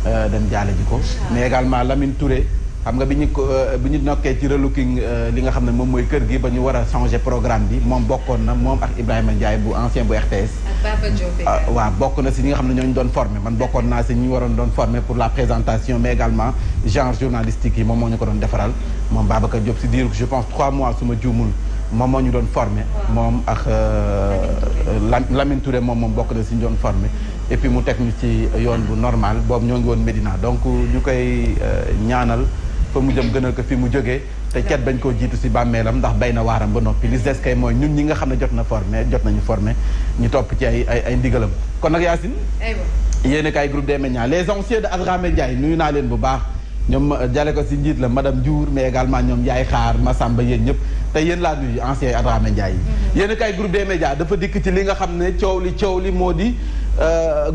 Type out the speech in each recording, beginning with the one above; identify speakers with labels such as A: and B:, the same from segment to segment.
A: dem jaale ji ko. mais également Lamine Touré xam nga bi ñu nokkee ci relooking li nga xam ne moom mooy kër gi ba ñu war a changer programme bi moom bokkoon na moom ak Ibrahima Ndiaye bu ancien bu RTS.
B: ak Baba Diop.
A: waaw bokk na si ñi nga xam ne ñooñu doon formé man bokkoon naa si ñi waroon doon formé pour la présentation mais également genre journalistique yi moom moo ñu ko doon defaral moom Babacar Diop si diir je pense 3 mois su ma juumul moom moo ñu doon formé. moom ak Lamine Touré moom bokk na si ñu doon formé. et puis mu teg ñu ci yoon bu normal boobu ñoo ngi woon Médina donc ñu koy ñaanal fa mu jëm gënal ko fi mu jógee te cat bañ koo jiitu si bàmmeelam ndax bay na waaram ba noppi li des kay mooy ñun ñi nga xam ne jot nañu formé ñu topp ci ay ndigalam kon nag Yacine yéen kay groupe des médias les anciens de Adramé Ndiaye nuyu naa leen bu baax ñoom jale ko si njiit la madame Diour mais également ñoom Yaay Xaar Massamba yéen ñëpp te yéen laa nuyu ancien Adramé Ndiaye yi yéen kay groupe des médias dafa dikk ci li nga xam ne coow li moo di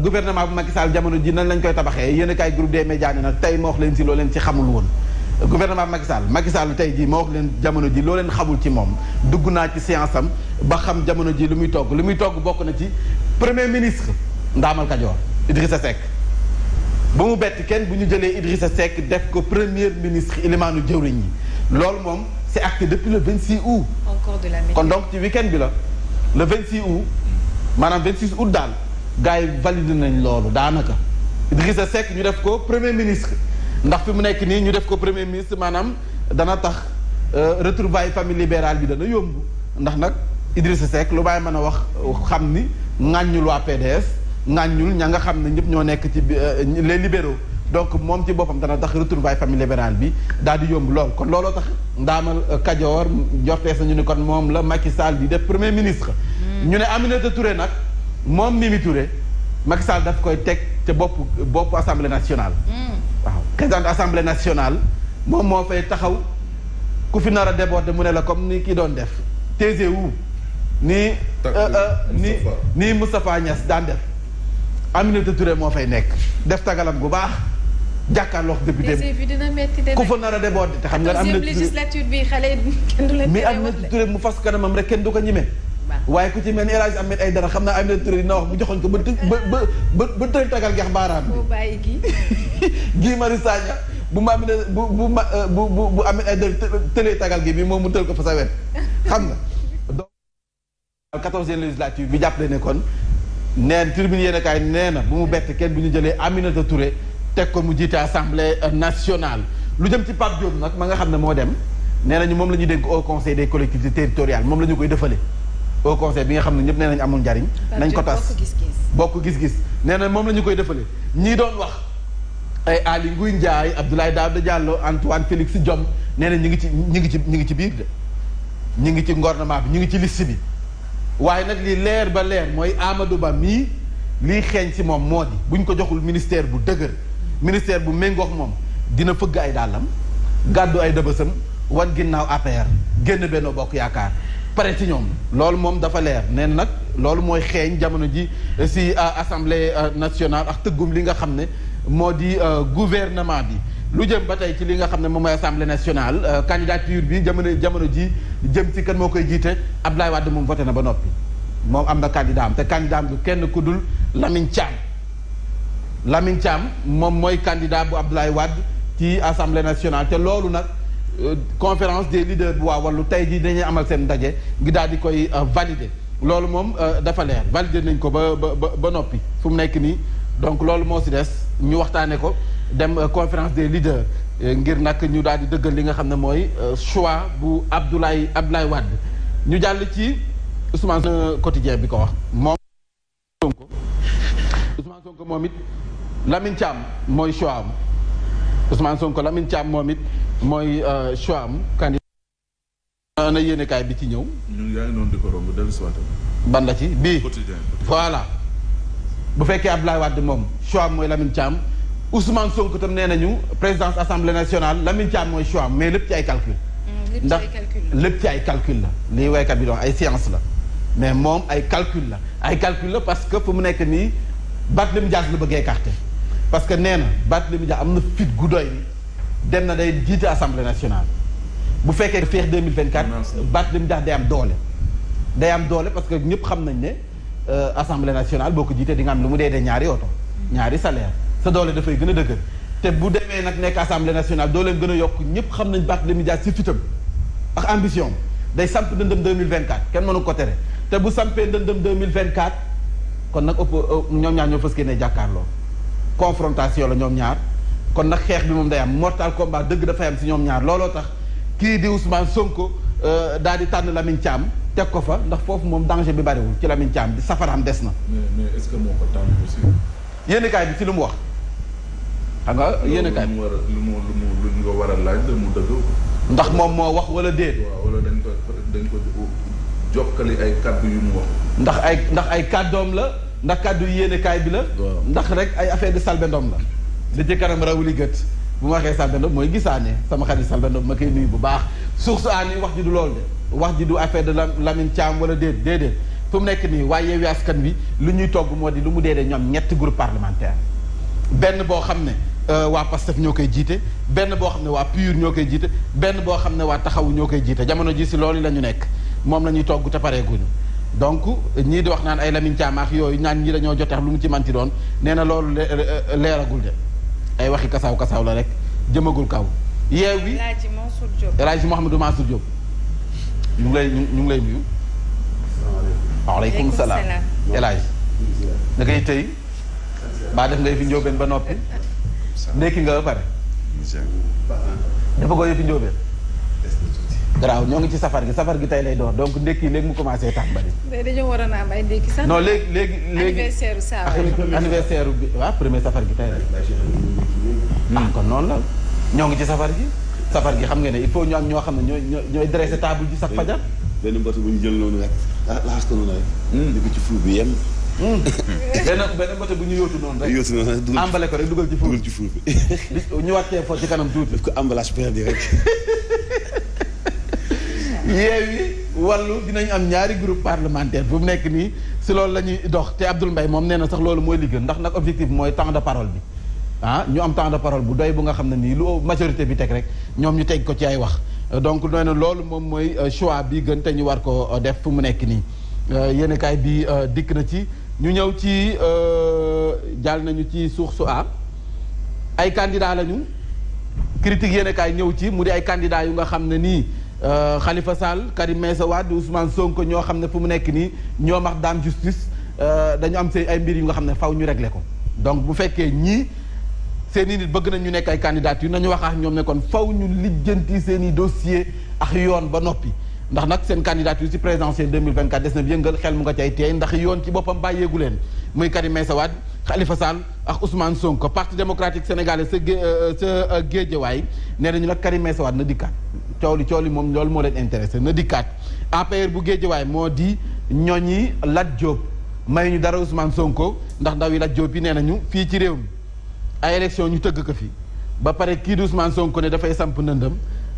A: gouvernement bu Macky Sall jamono ji nan lañ koy tabaxee yéen kay groupe des médias ne nag tey ma wax leen si loo leen ci xamul woon gouvernement bu Macky Sall tey jii ma wax leen jamono ji loo leen xamul ci moom dugg naa ci séance am ba xam jamono ji lu muy togg bokk na ci premier ministre Ndaamal Kajoor Idrissa Seck ba mu bett kenn bu ñu jëlee Idrissa Seck def ko premier ministre ilimaanu jëwriñ yi loolu moom c'est acté depuis le 26 août
B: encore de la
A: kon donc ci week-end bi la le 26 août maanaam 26 août daal gars yi validé nañ loolu daanaka Idrissa Seck ñu def ko premier ministre ndax fi mu nekk nii ñu def ko premier ministre maanaam dana tax retrouvailles famille libérale bi dana yomb ndax nag Idrissa Seck lu bàyyi mën a wax xam ni ŋàññul waa PDS ŋàññul ña nga xam ne ñëpp ñoo nekk ci les libéraux donc moom ci boppam dana tax retrouvailles famille libérale bi daal di yomb lool kon looloo tax Ndaamal Kajoor jortees nañu ni kon moom la Macky Sall di def premier ministre ñu ne Aminata Touré nag moom Mimi Touré Macky Sall daf koy teg ca bopp assemblée nationale waaw présidente assemblée nationale moom moo fay taxaw ku fi nar a déborder mu ne la comme ni kii doon def TGU nii Moustapha Niass daan def Aminata Touré moo fay nekk def tagalam gu baax jàkkaarloo député ku fa nar a déborder te xam nga Aminata Touré
B: législature bi xale kenn du leen
A: mais Aminata Touré mu fas kanamam rek kenn du ko ñime waaye ku ci mel ni El Hadj Ahmed Aïdara xam naa Aminata Touré dina wax bu joxoñ ko ba tël tagal geex baaraam bi Guy Marius Sagna bu ma amee bu Ahmed Aïdara tëlee tagal gi bi moom mu tël ko fa sa wet xam nga donc 14e législature bi jàppale ne kon neen tribune yéen a kaay nee na bu mu bett kenn bu ñu jëlee Aminata Touré teg ko mu jiite assemblée nationale lu jëm ci Pape Diop nag ma nga xam ne moo dem nee nañu moom la ñuy dénk au conseil des collectivités territoriales moom la ñu koy defale au conseil bi nga xam ne ñëpp nee nañ amul njariñ nañ ko tas bokk gis-gis nee na moom la ñu koy defale ñii doon wax ay Aly Ngouille Ndiaye Abdoulaye Daouda Diallo Antoine Félix Diome nee na ñu ngi ci biir de ñu ngi ci gouvernement bi ñu ngi ci liste bi waaye nag li leer ba leer mooy Amadou Ba mii lii xeeñ ci moom moo di buñ ko joxul ministère bu dëgër ministère bu méngoox moom dina fëgg ay dàllam gàddu ay dëbësam wan ginnaaw APR génn Benno Bokk Yaakaar pare ci ñoom loolu moom dafa leer nee na nag loolu mooy xeeñ jamono ji si assemblée nationale ak tëggum li nga xam ne moo di gouvernement bi lu jëm ba tey ci li nga xam ne moom mooy assemblée nationale candidature bi jamono ji jëm ci kan moo koy jiite Abdoulaye Wade moom voté na ba noppi moom am na candidat am te candidat am du kenn ku dul Lamine Thiam moom mooy candidat bu Abdoulaye Wade ci assemblée nationale te loolu nag conférence des leaders bu waa Wallu tey jii dañuy amal seen ndaje ngi daal di koy valider loolu moom dafa leer valider nañ ko ba noppi fu mu nekk nii donc loolu moo si des ñu waxtaane ko dem conférence des leaders ngir nag ñu daal di dëggal li nga xam ne mooy choix bu Abdoulaye Wade ñu jàll ci Ousmane quotidien bi ko wax moom Ousmane Sonko moom it Lamine Thiam mooy choix am Ousmane Sonko Lamine Thiam moom it mooy choix am candidat na yéenekaay bi ci ñëw
C: ñun yaa ngi noonu di ko romb dellu si waatam
A: ban la ci bii
C: quotidien
A: voilà bu fekkee Abdoulaye Wade moom choix am mooy Lamine Thiam Ousmane Sonko tam nee nañu présidence assemblée nationale Lamine Thiam mooy choix am mais lépp ci ay calcul ndax lépp ci ay calcul la lii waykat bi doon ay science la mais moom ay calcul la parce que fu mu nekk nii Barthélémy Dias la bëggee écarter parce que nee na Barthélémy Dias am na fit gu doy ni dem na day jiite assemblée nationale bu fekkee feex 2024 Barthélémy Dias day am doole parce que ñëpp xam nañ ne assemblée nationale boo ko jiitee di nga am lu mu dee ñaari oto ñaari salaire sa doole dafay gën a dëgër te bu demee nag nekk assemblée nationale doo leen gën a yokk ñëpp xam nañ Barthélémy Dias ci fitam ak ambition day samp ndëndëm 2024 kenn mënu ko tere te bu sampee ndëndëm 2024 kon nag ñoom ñaar ñoo fës kee ne jàkkaarloo confrontation la ñoom ñaar kon nag xeex bi moom day am mortal combat dëgg dafay am si ñoom ñaar looloo tax kii di Ousmane Sonko daal di tànn Lamine Thiam teg ko fa ndax foofu moom danger bi bariwul ci Lamine Thiam di safaraam des na.
C: mais est-ce que moo ko tànn aussi.
A: yéenekaay bi ci lu mu wax. xam nga yéenekaay bi
C: lu nga war a laaj la mu dëgg.
A: ndax moom moo wax wala déet.
C: waaw wala dañ ko jokkali ay kaddu yu mu wax.
A: ndax ay kàddoom la ndax kàddu yi yéenekaay bi la. ndax rek ay affaire de Selbé Ndom la. li ci kanam rawuli gët bu ma waxee Selbé Ndom mooy gisaane sama xarit Selbé Ndom ma koy nuyu bu baax source aani wax ji du loolu de wax ji du affaire de Lamine Thiam wala déedéet fu mu nekk nii waaye Yewwi Askan Wi lu ñuy togg moo di lu mu dee ñoom ñetti groupe parlementaire benn boo xam ne waa PASTEF ñoo koy jiite benn boo xam ne waa PUR ñoo koy jiite benn boo xam ne waa Taxawu ñoo koy jiite jamono ji si loolu la ñu nekk moom la ñuy togg te pareeguñu donc ñii di wax naan ay Lamine Thiam ak yooyu naan ñi dañoo joteex lu mu ci manti doon nee na loolu leeragul de ay waxi kasaaw la rek jëmagul kaw Yewwi El Hadji Mouhamadou Mansour Diop ñu ngi lay nuyu. waaleykum salaam El Hadji da ngay tey baa def ngay fi njóobeen ba noppi ndekki nga ba pare dafa koy fi njóobeen garaaw ñoo ngi ci safar gi tey lay door donc ndekki léegi mu commencé tàmbali.
B: dañoo waroon a am ay ndekki sax.
A: non léegi anniversaire bi waaw premier safar gi tey la. kon noonu la ñoo ngi ci safar gi xam nga ne il faut ñu am ñoo xam ne ñooy dressé table ji sax fajar.
D: benn mbott bu ñu jël noonu rek laxas ko noonu rek. dugg ci fuur bi yem.
A: benn mbott bu ñu yóotu noonu rek.
D: yóotu noonu rek
A: emballé ko rek dugal ci fuur
D: bi.
A: ñu wàccee foofu ci kanam tuuti.
D: daf ko emballage perdu rek.
A: Yewwi Wallu dinañ am ñaari groupe parlementaire bu mu nekk nii si loolu la ñuy dox te Abdoul Mbaye moom nee na sax loolu mooy li gën ndax nag objectif mooy temps de parole bi ñu am temps de parole bu doy bu nga xam ne nii lu majorité bi teg rek ñoom ñu teg ko ci ay wax donc nee na loolu moom mooy choix bi gën te ñu war ko def fu mu nekk nii yéenekaay bi dikk na ci ñu ñëw ci jàll nañu ci source a ay candidats lañu critique yéenekaay ñëw ci mu di ay candidats yu nga xam ne nii Khalifa Sall Karim Meïssa Wade Ousmane Sonko ñoo xam ne fu mu nekk nii ñoom ak Dame Justice dañu am seen ay mbir yu nga xam ne faw ñu régler ko donc bu fekkee ñii seen i nit bëgg nañ ñu nekk ay candidature nañu wax ak ñoom ne kon faw ñu lijjanti seen i dossier ak yoon ba noppi ndax nag seen candidature ci présidentielle 2024 des na yëngal xel mu nga cay teey ndax yoon ci boppam bàyyeegu leen muy Karim Meïssa Wade Khalifa Sall ak Ousmane Sonko parti démocratique sénégalais sa Guédiawaye nee nañu nag Karim Meïssa Wade na dikkaat coow li moom loolu moo leen intéressé na dikkaat APR bu Guédiawaye moo di ñooñi Lat Diop may ñu dara Ousmane Sonko ndax ndaw yi Lat Diop yi nee nañu fii ci réew mi ay élection ñu tëgg ko fii ba pare kii di Ousmane Sonko ne dafay samp ndëndëm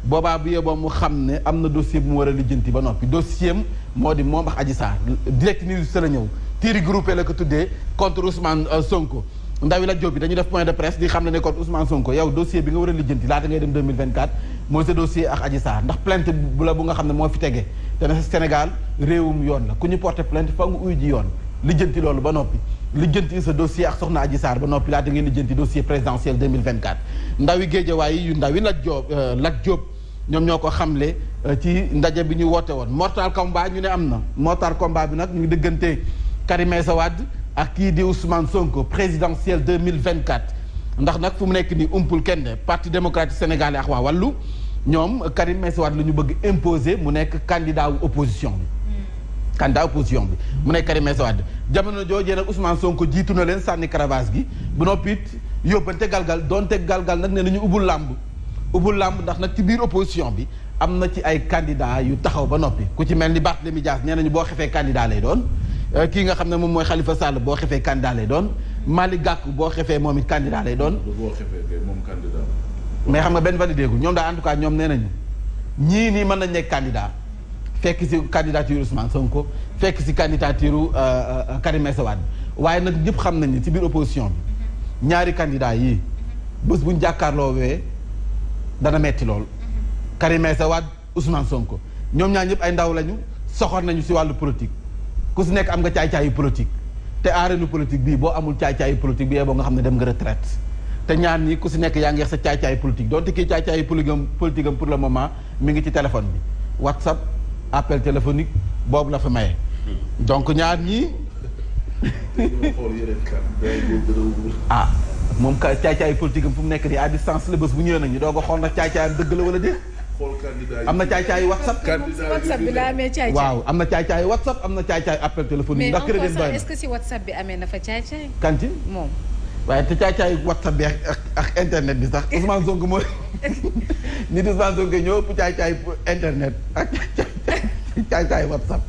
A: boobaa bu yeboo mu xam ne am na dossier bu mu war a lijjanti ba noppi dossier am moo di moom ak Adji Sarr direct news sa la ñëw tiiri groupé la ko tuddee contre Ousmane Sonko ndawi Lat Diop bi dañu def point de presse di xam ne kon Ousmane Sonko yow dossier bi nga war a lijjanti laata ngay dem 2024 mooy sa dossier ak Adji Sarr ndax plainte bu la bu nga xam ne moo fi tegee te ne Sénégal réewum yoon la ku ñu porté plainte fa nga uyu ji yoon lijjanti loolu ba noppi lijjanti sa dossier ak soxna Adji Sarr ba noppi laata ngay lijjanti dossier présidentiel 2024 ndawi Guédiawaye yu ndawi Lat Diop ñoom ñoo ko xamle ci ndaje bi ñu woote woon mortal combat ñu ne am na mortal combat bi nag ñu ngi diggante Karim Meïssa Wade ak kii di Ousmane Sonko présidentiel 2024 ndax nag fu mu nekk nii umpul kenn parti démocratique sénégalais ak waa wàllu ñoom Karim Meïssa Wade la ñu bëgg imposer mu nekk candidat wu opposition bi candidat opposition bi mu nekk Karim Meïssa Wade jamono joojee nag Ousmane Sonko jiitu na leen sànni caravage gi bu noppi it yóbbante galgal doonte galgal nag ne nañu ubbul làmb ndax nag ci biir opposition bi am na ci ay candidats yu taxaw ba noppi ku ci mel ni Barthélémy Dias nee nañu boo xefee candidat lay doon kii nga xam ne moom mooy Khalifa Sall boo xefee candidat lay doon Malick Gakou boo xefee moom it candidat lay doon.
C: boo xefee kay moom candidat.
A: mais xam nga benn validé gu ñoom daal en tout cas ñoom nee nañu ñii nii mën nañ nekk candidat fekk si candidature Ousmane Sonko fekk si candidature Karim Meïssa Wade waaye nag ñëpp xam nañ ni ci biir opposition bi ñaari candidats yii bés buñ jàkkaarloo wee dana metti lool Karim Meïssa Wade Ousmane Sonko ñoom ñaar ñëpp ay ndaw lañu soxor nañu si wàllu politique ku si nekk am nga caay-caayu politique te arène politique bii boo amul caay-caayu politique bi boo nga xam ne dem nga retraite te ñaar ñi ku si nekk yaa ngi wax sa caay-caayu politique donte kii caay-caayu politique am pour le moment mi ngi ci téléphone bi WhatsApp appel téléphonique boobu la fa maye. donc ñaar ñii. ah moom ka caay-caayu politique am fu mu nekk nii à distance la bés bu ñëwee nañu doo ko xool nag caay-caayam dëgg la wala déet. am na caay-caayu WhatsApp.
B: WhatsApp bi la amee caay-caay.
A: waaw am na caay-caayu WhatsApp am na caay-caayu appel téléphonique. ndax crédit doy na
B: est-ce que si WhatsApp bi amee na fa caay-caay.
A: kanti
B: moom.
A: waaye te caay-caayu WhatsApp bi ak internet bi sax Ousmane Sonko mooy nit Ousmane Sonko ñoo ëpp caay-caay internet ak caay-caay WhatsApp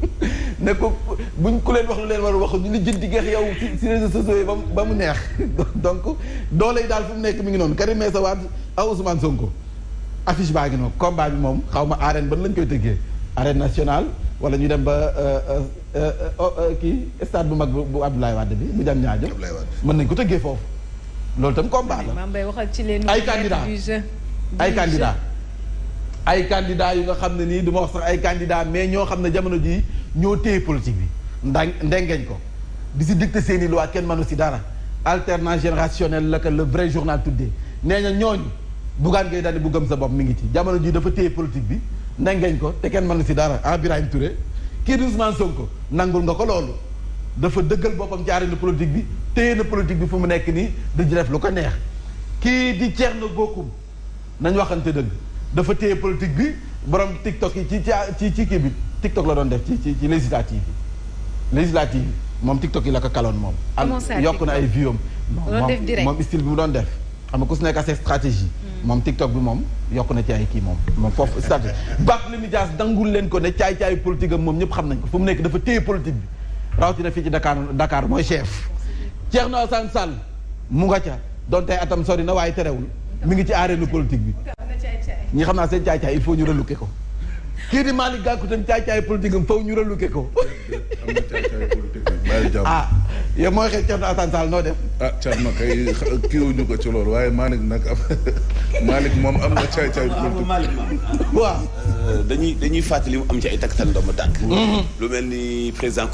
A: ne ko buñ ku leen wax lu leen war a wax ñu li jënti geex yow si réseaux sociaux yi ba mu neex donc doole yi daal fu mu nekk mi ngi noonu Karim Meïssa Wade ak Ousmane Sonko affiche baa ngi noonu combat bi moom xaw ma arène ban lañ koy tëggee arène nationale wala ñu dem ba kii stade bu mag bu Abdoulaye Wade bi bu jam ñaajo mën nañ ko tëggee foofu loolu tam combat la ay candidat ay candidat yu nga xam ne nii du ma wax sax ay candidat mais ñoo xam ne jamono jii ñoo téye politique bi ndengeñ ko di si dicté seeni loi kenn mënu si dara alternance générationnelle la que le vrai journal tuddee nee na ñooñu Bougane Gueye Dany bu gëm sa bopp mi ngi ci jamono jii dafa téye politique bi ndengeñ ko te kenn mënu si dara Birahim Touré kii di Ousmane Sonko nangul nga ko loolu dafa dëggal boppam jaaree na politique bi téye na politique bi fu mu nekk nii di def lu ko neex kii di Thierno Bocoum nañ waxante dëgg dafa téye politique bi borom TikTok yi ci kii bi TikTok la doon def ci législative yi moom TikTok yi la ko kaloon moom. yokk na ay vues am. moom style bi mu doon def. xam nga ku si nekk ak stratégie. moom TikTok bi moom yokk na ci ay kii moom foofu stratégie. Barthélémy Dias dangul leen ko ne caay-caayu politique am moom ñëpp xam nañ ko fu mu nekk dafa téye politique bi rawatina fii ci Dakar mooy chef. Thierno Alassane Sall mu nga ca donte atam sori na waaye terewul mi ngi ci arène politique bi. ñi xam naa seen caay-caay il faut ñu reluquer ko kii di Malick Gakou tam caay-caay politique am faw ñu reluquer ko.
C: am na caay-caay politique bi bàyyi jàmm.
A: ah yow mooy xëy Thierno Alassane Sall noo def.
C: Thierno kay kiiwuñu ko ci loolu waaye Malick nag Malick moom am na caay-caay politique.
A: waaw.
E: dañuy fàttali mu am ci ay taktal ndomba tànk. lu mel ni président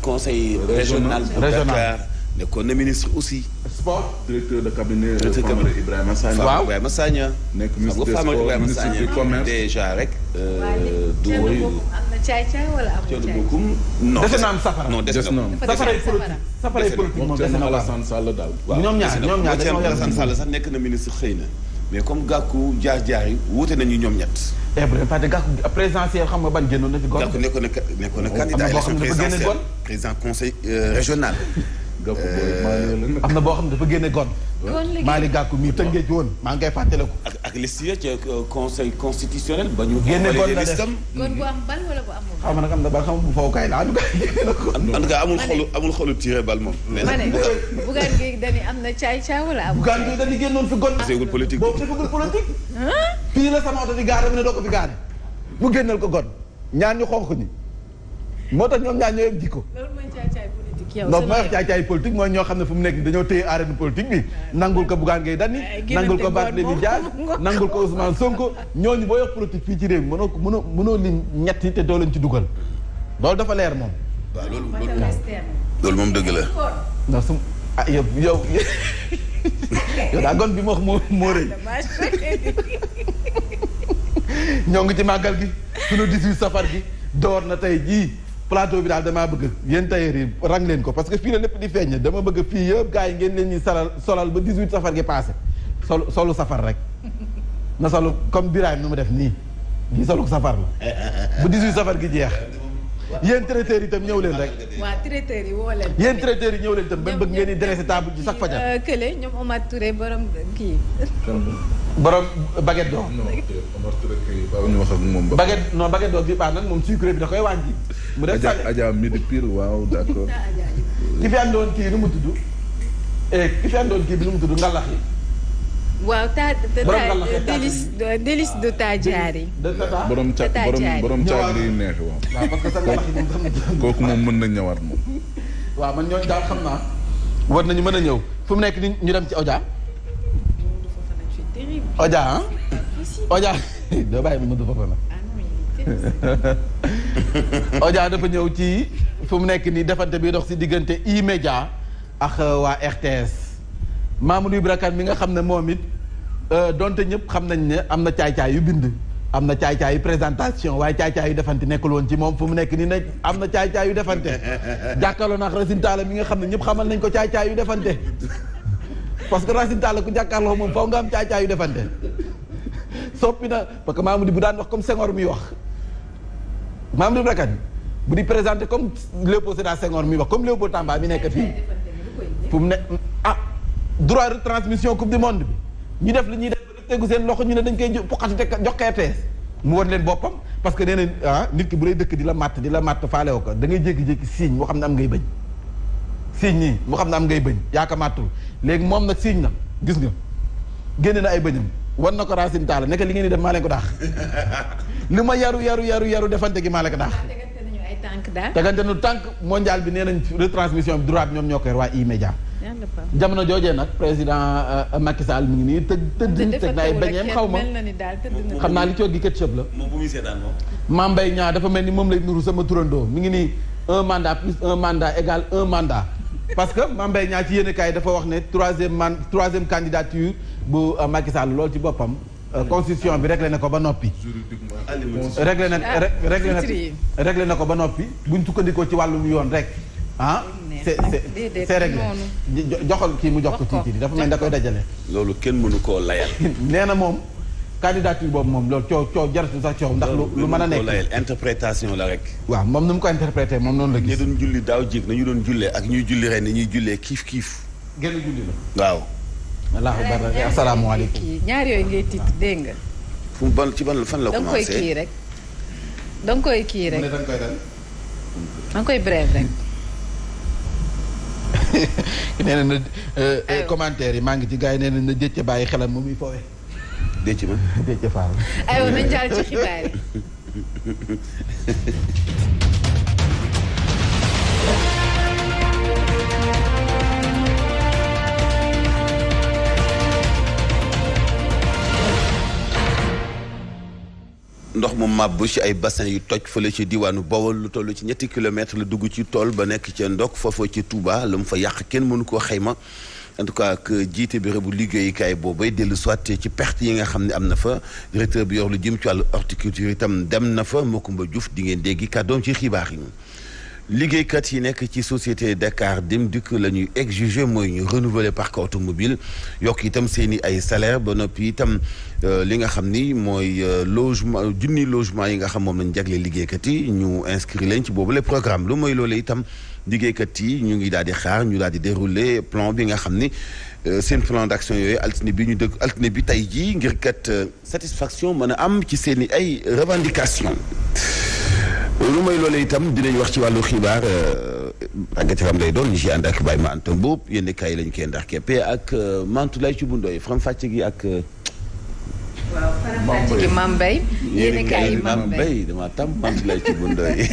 E: conseil régional. Dakar nekkoon na ministre aussi.
A: sport
C: directeur de cabinet Famara Ibrahima Sagna.
E: waaw Ibrahima Sagna.
C: nekk ministre des sports ministre du commerce
E: déjà rek.
B: du am na caay-caay wala amul caay.
E: non
A: dese na am safara.
E: non dese na am
A: safaray politique moom dese na
C: Alassane Sall daal.
A: waaw ñoom ñaar
E: Thierno Alassane Sall sax nekk na ministre xëy na mais comme Gakou jaar yi wuute nañu ñoom ñett.
A: parce que Gakou présidentiel xam nga ban génnoon na fi gon.
E: Gakou nekkoon na candidat élection présidentielle président conseil régional.
A: am na boo xam ne dafa génne gon. Malick Gakou mii tënkee ci woon maa ngi koy fàttaliku.
E: ak liste ya ca conseil constitutionnel ba ñu.
A: génne gon la def
B: gon bu am bal wala bu amul.
A: xam nga nag am na bal xam bu fawukaay la
E: en tout cas amul xolu tiré bal moom.
B: ma ne Bougane Gueye Dany am na caay-caay wala amul.
A: Bougane Gueye Dany génnoon fi gon.
E: defagul politique
A: boobu defagul politique. fii la sama oto di gaare mu ne doo ko fi gaare mu génnal ko gon ñaan ñu xonq ñi moo tax ñoom ñaar ñoo yem jikko.
B: loolu mooy caay-caay politique yow.
A: donc mooy wax caay-caay politique mooy ñoo xam ne fu mu nekk dañoo téye arène politique bi nangul ko Bougane Gueye Dany nangul ko Barthélémy Dias nangul ko Ousmane Sonko ñooñu boo wax politique fii ci réew mi mënoo lim ñetti te doo leen ci dugal loolu dafa leer moom.
E: waaw loolu moom dëgg la.
A: ndax su yow daa gon bi ma wax moo rëy. ñoo ngi ci màggal gi sunu 18 safar gi door na tey jii plateau bi daal damaa bëgg yéen tailleur yi rang leen ko parce que fii la lépp di feeñ dama bëgg fii yëpp gars yi ngeen leen ñuy solal ba 18 safar gi passé solu safar rek na solu comme Birahim nu mu def nii gi solu safar la bu 18 safar gi jeex yéen traiteurs yi itam ñëw leen rek.
B: waaw traiteurs yi woo leen.
A: yéen traiteurs yi ñëw leen itam ba bëgg ngeen di dressé table ci chaque fajar.
B: Kële ñoom Omar Touré borom kii.
A: borom baguette d'or.
C: non Omar Touré kay baaw ñu wax ak moom ba.
A: baguette d'or bi baax nag moom sucre bi da koy wàññi. mu def
C: Adja midi pile waaw d'accord.
A: ki fi àndoon kii nu mu tudd. ki fi àndoon kii bi nu mu tudd ngalax yi.
B: waaw délice de Tadjari.
C: borom caagri yi neex waaw.
A: waaw parce que sa ngalax yi moom xam na.
C: kooku moom mën na ñëwaat moom.
A: waaw man ñooñu daal xam naa. war nañu mën a ñëw fu mu nekk ni ñu dem ci Odia. Odia ah. Odia doo bàyyi ma mëntu foofu nag. Odia dafa ñëw ci fu mu nekk nii defante bi dox si diggante E-Media ak waa RTS Mamadou Ibra Kane mi nga xam ne moom it donte ñëpp xam nañ ne am na caay-caay yu bind am na caay-caay yu présentation waaye caay-caay yu defante nekkul woon ci moom fu mu nekk nii nag am na caay-caay yu defante jàkkaarloo nag Racine Talla mi nga xam ne ñëpp xamal nañ ko caay-caay yu defante parce que Racine Talla ku jàkkaarloo moom faw nga am caay-caay yu defante soppi na parce que Mamadou bu daan wax comme Senghor mi wax Mamadou Ibra Kane bu di présenté comme Léopold Sédar Senghor mi wax comme Léopold Tamba mi nekk fii fu mu ne droit de transmission coupe du monde bi ñu def li ñuy def tegu seen loxo ñu ne dañ koy poqati te jox ko RTS mu won leen boppam parce que nee na nit ki bu lay dëkk di la matt faale woo ko da ngay jékki-jékki signe moo xam ne am ngay bëñ signe nii moo xam ne am ngay bëñ yaa ko màttul léegi moom nag signe na gis nga génne na ay bëñam wan na ko Racine Talla nekk li ngeen di def maa leen ko daax li ma yaru defante gi maa leen ko daax tegante nu tànk mondial bi nee nañ retransmission bi droit bi ñoom ñoo koy waa E-Media jamono joojee nag président Macky Sall mi ngi nii teg na ay beñeem xaw ma xam naa li ci gi ketchup la
E: moom bu muy seetaan moom
A: Mame Mbaye Niang dafa mel ni moom lay nuru sama turandoo mi ngi nii 1 mandat plus 1 mandat égale 1 mandat parce que Mame Mbaye Niang ci yéen kaay dafa wax ne troisième candidature bu Macky Sall loolu ci boppam constitution bi réglé na ko ba noppi réglé na ko ba noppi buñ sukkandikoo ci wàllum yoon rek c'est réglé joxal kii mu jox ko tiiti dafa mel da koy dajale
E: loolu kenn mënu koo layal
A: nee na moom candidature boobu moom loolu coow jaratu sax coow ndax lu mën a nekk
E: layal interprétation la rek
A: waaw moom nu mu ko interprété moom noonu la gis
E: ñu doon julli daaw jéeg nañu doon jullee ak ñuy julli ren ni ñuy jullee kiif
A: génn julli la
E: waaw
A: allahu akbar asalaamaaleykum
B: ñaar yooyu ngay tiit dégg nga
E: fu mu ban ci ban fan la commencé
B: da nga koy kii rek da nga koy bref rek
A: nee na commentaire yi maa ngi ci gars yi nee na Déthié bàyyi xelam mu muy foowee
E: Déthié ma
A: Déthié Fall
B: aywa nañ jàll ci xibaar yi
E: ndox mu màbb ci ay bassin yu toj fële ci diwaanu Bawol lu toll ci 3 kilomètres la dugg ci tool ba nekk ca ndok foofa ci Touba la mu fa yàq kenn mënu koo xayma en tout cas que jiite bérébu liggéeyukaay boobay dellu soit ci perte yi nga xam ne am na fa directeur bi yor lu jëm ci wàllu horticulture itam dem na fa Macoumba Diouf di ngeen dégg kàddoom ci xibaar yi. liggéeykat yi nekk ci société Dakar Dem Dikk la ñuy exiger mooy ñu renouveler parc automobile yokk itam seen i ay salaire ba noppi itam li nga xam ni mooy logement junni logement yi nga xam moom lañ jagle liggéeykat yi ñu inscrire leen ci boobu le programme lu mooy loolu itam liggéeykat yi ñu ngi daal di xaar ñu daal di dérouler plan bi nga xam ni seen plan d'action yooyu altine bi tey jii ngir kat satisfaction mën a am ci seen i ay revendication lu may loolee itam dinañ wax ci wàllu xibaar tàggat yaram lay doon ñu ci ànd ak Baye Ma Anta Mboup yéen kaay lañ koy ndax keppe ak Mantoulaye ci bundooy faram fàcce gi ak.
B: waaw faram fàcce gi Mame Mbaye. yéen kaay yi Mame Mbaye
E: dama tam Mantoulaye ci bundooy